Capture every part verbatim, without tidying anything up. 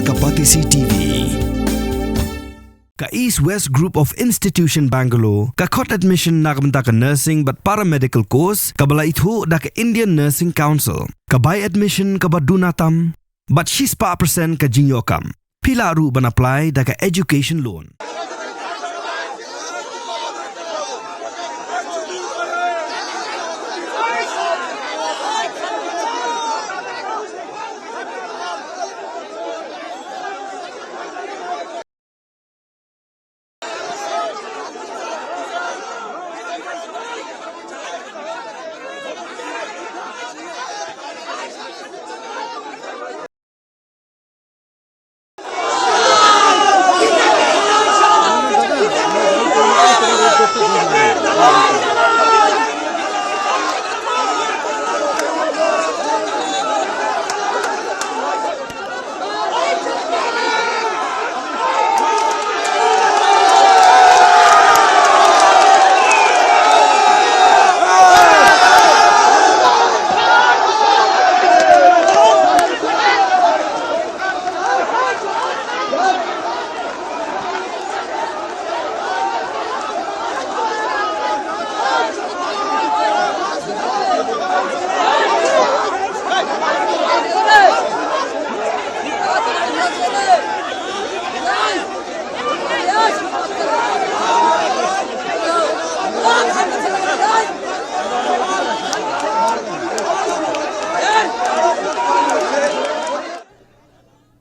Ka Batesi T V. Ka East West Group of Institution Bangalore ka khot admission na ka bynta ka nursing bad paramedical course kaba la ithuh da ka Indian Nursing Council. Ka bai admission kaba duna tam bad shispah percent ka jingïoh kam. Phi lah ruh ban apply da ka education loan.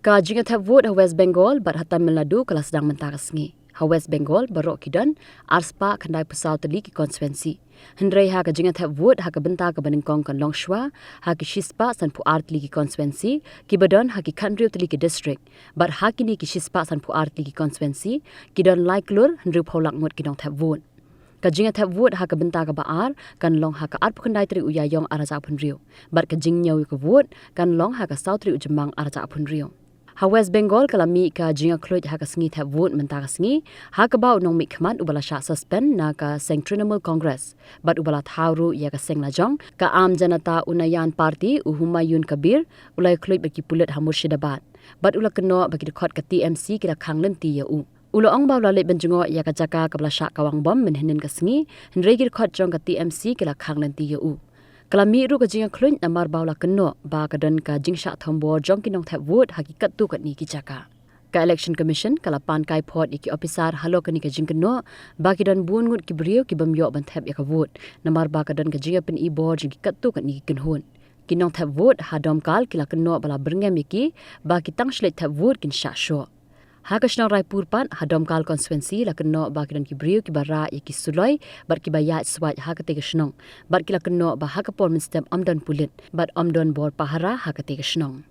Ka jingthep vote ha West Bengal bad ha Tamil Nadu ka la sdang mynta ka sngi. Ha West Bengal baroh ki don arspah khyndai phew saw tylli ki constituency. Hynrei ha ka jingthep vote ha ka bynta kaba nyngkong kan long shuwa ha ki shispah sanphew ar tylli ki constituency kiba don ha ki khathynriew tylli ki district. Bad ha kine ki shispah sanphew ar tylli ki constituency ki don lai klur hynriew phew lak ngut ki nongthep vote. Ka jingthep vote ha ka bynta kaba ar kan long ha ka arphew khyndai tarik u Ïaïong arhajar arphew hynriew. Bad ka jingngew ïa ka vote kan long ha ka saw tarik u Jymmang arhajar arphew hynriew. Ha West Bengal ka la mih ka jingïakhluid ha ka sngi thep vote mynta ka sngi, ha kaba u nongmihkhmat uba la shah suspend na ka seng Trinamool Congress bad uba la thaw ruh ïa ka seng lajong ka Aam Janata Unnayan Party, u Humayun Kabir, u la ïakhluid bad ki pulit ha Murshidabad bad u la kynnoh ba ki dkhot ka T M C ki la khang lynti ïa u. U la ong ba u la leit ban jngoh ïa ka jaka kaba la shah kawang bom mynhynnin ka sngi, hynrei ki dkhot jong ka T M C ki la khang lynti ïa u. Ka la mih ruh ka jingïakhluid namar ba u la kynnoh ba ka don ka jingshah thombor jong ki nongthep vote ha ki katto katne ki jaka. Ka Election Commission ka la pan kai phot ïa ki ophisar halor kane ka jingkynnoh ba ki don bun ngut ki briew ki bym ïoh ban thep ïa ka vote namar ba ka don ka jingïapyni bor jong ki katto katne ki kynhun. Ki nongthep vote ha Domkal ki la kynnoh ba la byrngem ïa ki ba ki tang shlei thep vote kin shah shoh. Ha ka shnong Raipur pat, ha Domkal constituency la kynnoh ba ki don ki briew kiba rah ïa ki suloi bad kiba ïaid swait ha katei ka shnong. Bad ki la kynnoh ba ha ka por mynstep ym don pulit bad ym don bor pahara ha katei ka shnong.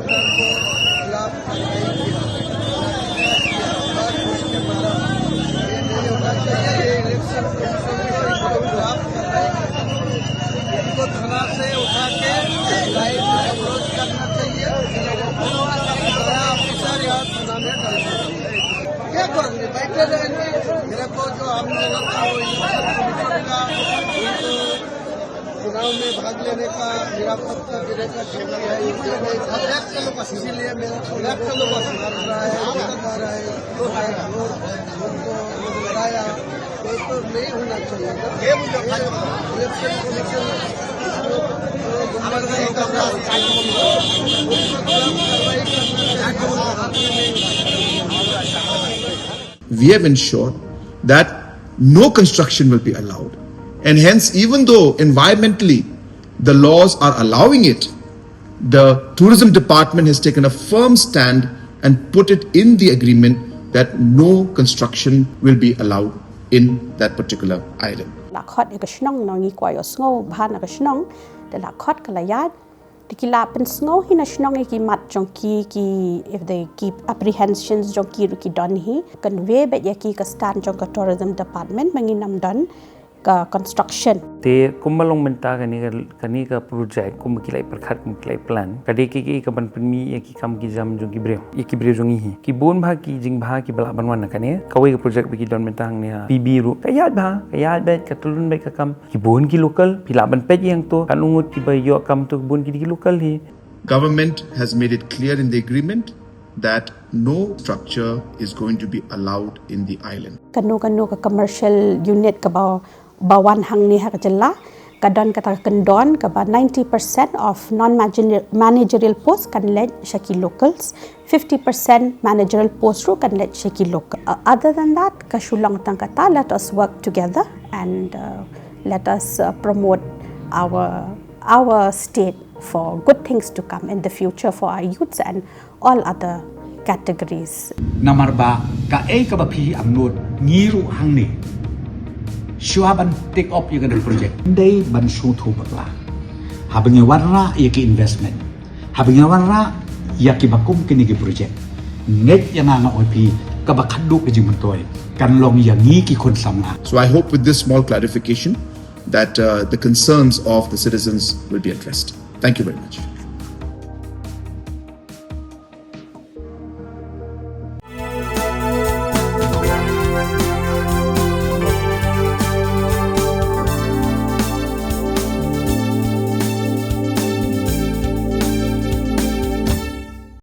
खिलाफ बात होने के बाद ये नहीं होना चाहिए। ये इलेक्शन कमीशन को इनको खिलाफ करना ही करना है। इनको थाना से उठा के लाइन में अप्रोच करना चाहिए। बड़ा ऑफिसर यहाँ थाना में डाल दीजिए। क्या करेंगे? बैठे रहेंगे। मेरे को जो आम जनता वो इलेक्शन कमीशन का उनको चुनाव में भाग लेने का निरापत्ता देने का शक्ति है, इसलिए मैं इसीलिए मेरे को व्यक्त लोग मार रहा है, मार रहा है, तो है, वो उनको बुलाया, तो, तो नहीं होना चाहिए ना। इलेक्शन कमीशन इसको, इसको गुंडागर्दी कर रहा है, उसको खिलाफ कार्रवाई करना चाहिए। We have ensured that no construction will be allowed. And hence, even though environmentally the laws are allowing it, the tourism department has taken a firm stand and put it in the agreement that no construction will be allowed in that particular island. La khot ïa ka shnong nong i kwai o sngo bha na ka shnong. Da la khot ka la ïaid. Te ki la pynsngew hi na shnong ïa ki mat jong ki ki if they keep apprehensions jong ki ruh ki don hi. Convey bad ïa ki ka stand jong ka tourism department ma ngi nam don ka construction. Te kumba long mynta kane ka kane ka project kumba ki la pyrkhat kumba ki la plan. Ka dei ki ki ka ban pynmih ïa ki kam ki jam jong ki briew. Ïa ki briew jong ngi hi. Ki bun bha ki jingbha ki ba lah ban wan na kane. Kawei ka project ba ki don mynta hangne ha. P B ruh. Ka ïaid bha, ka ïaid bad ka tulun bad ka kam. Ki bun ki local, phi lah ban peit ïa to, kan ungut ki ba ïoh kam to ki bun ki dei ki local hi. Government has made it clear in the agreement that no structure is going to be allowed in the island. Kano kano ka commercial unit ka ba ba wan hangne ha ka jylla ka don kata ka kyndon ka ba ninety percent of non managerial post kan leit sha ki locals. Fifty percent managerial post ruh kan leit sha ki local. Uh, other than that, ka shu long tang kata, let us work together and uh, let us uh, promote our our state for good things to come in the future for our youths and all other categories. Namar ba kaei kaba phi angnud ngi ruh hangne. Shuwa ban take up ïa ka project. Ndei ban shu thu bakla. Haba ngi wanrah ïa ki investment. Haba ngi wanrah ïa ki bakum kine ki project. Ngeit ïa nga nga oi phi kaba khadduh ka jingmyntoi kan long ïa ngi ki khun samla. So I hope with this small clarification that uh, the concerns of the citizens will be addressed. Thank you very much.